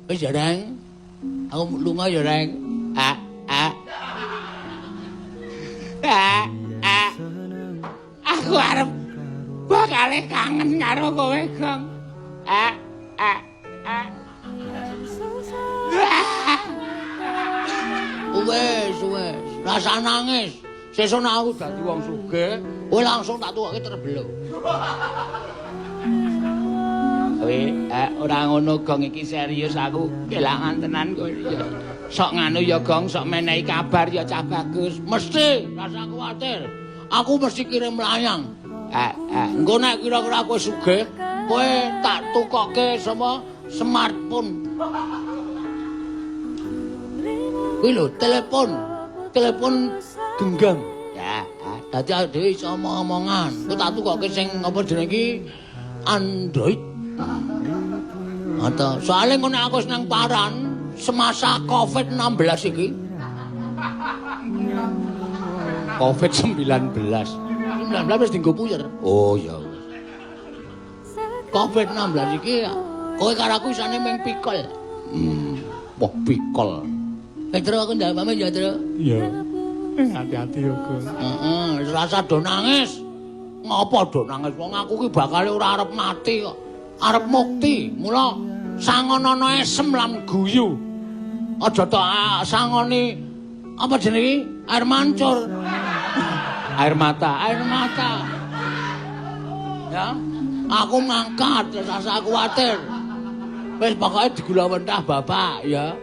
Wis ya, Reng. Aku lunga ya, Reng. Ah, ah. Ah, ah. Aku arep bakale kangen karo kowe, Gong. Ah, ah, ah. Wes, wes, rasa nangis. Sesuk nek aku dadi wong sugih, kowe langsung tak tukoke terbelo. Kowe ora ngono, Gong, iki serius aku kelangan tenan kowe. Sok nganu ya, Gong, sok menehi kabar ya cah bagus. Mesti, rasa kuwatir. Aku mesti kirim layang. Engko nek kira-kira aku sugih, kowe tak tukoke sama smartphone. Kuwi lho, telepon. Telepon genggam. Ya, dadi awake dhewe iso omong-omongan. Engko tak tukoke sing apa jenenge iki Android. Atau soalnya ngono aku wis nang paran semasa Covid-16 iki. Covid-19. 19 wis dienggo puyer. Oh ya wis. Covid-19 iki kowe karo aku isane mung pikol. Wah pikol. Petro aku ndak pamit ya, Tru. Iya. Hati-hati yo, Gong. Heeh, rasa do nangis. Ngopo do nangis? Wong aku ki bakal ora arep mati kok. Arep mukti. Mula sangonono esem lan guyu. Aja tok sangoni apa jenenge iki? Air mancur. Air mata, air mata. Ya, aku mangkat, rasa kuwatir. Wis pokoke digula wentah bapak ya.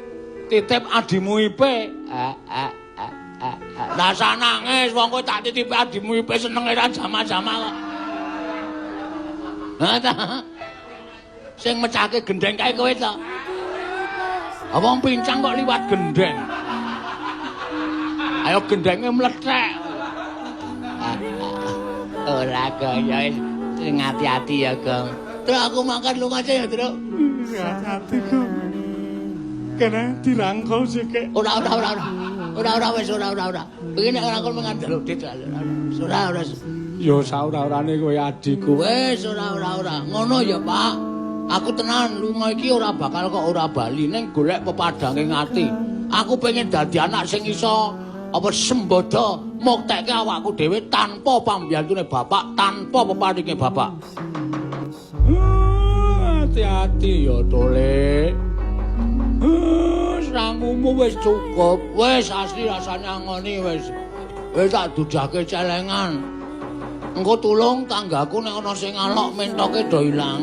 Titip adimu Ipe. Rasa nangis wong kowe tak titipi adimu Ipe senenge ra jama-jama kok. Ha ta. Sing mecahke gendeng kae kowe to. Wong pincang kok liwat gendeng. Ayo gendenge mlethek. Ora kaya wis sing ati-ati ya, Gong. Terus aku mangkat lunga aja ya, Truk. Hati-hati, Gong. Kene dirangkul sik. Ora ora ora ora. Ora ora wis ora ora ora. Iki nek rangkul mengandel dit. Ora ora. Ya saora-orane kowe adikku. Wis ora ora ora. Ngono ya, Pak. Aku tenan lunga iki ora bakal kok ora bali ning golek pepadange ati. Aku pengen dadi anak sing iso apa sembodo muktekke awakku dhewe tanpa pambiyantune bapak, tanpa peparinge bapak. Hati-hati ya, Tole. Sangumu wis cukup. Wis asli rasane ngoni wis. Wis tak dudahke celengan. Engko tulung tanggaku nek ana sing alok mentoke do ilang.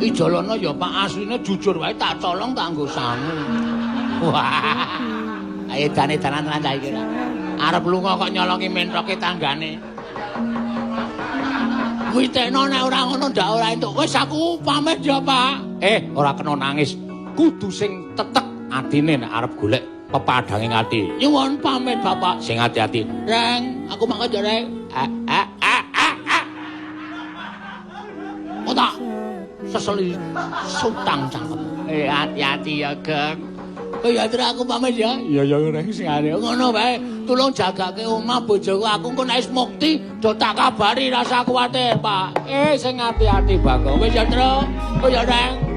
Ijolana ya Pak, asline jujur wae tak colong tak nggo sangu. Wah. Ayo dane-danan tenan cah iki. Arep lunga kok nyolongi mentoke tanggane. Witekno nek ora ngono ndak ora entuk. Wis aku pamit ya, Pak. Ora kena nangis. Kudu sing tetek atine nek arep golek pepadange ati. Nyuwun pamit, Bapak. Sing ati-ati. Reng, aku mangkat ya, Reng. Ah, ah, ah, ah. Oh tak seseli sutang cangkem. Hati-hati ya, Geng. Oh ya, Tru, aku pamit ya. Iya ya, Reng, sing ane. Ngono wae, tulung jagake omah bojoku. Aku engko nek wis mukti do tak kabari, rasa kuwatir, Pak. Sing ati-ati, Bagong. Wis ya, Tru. Oh ya, Reng.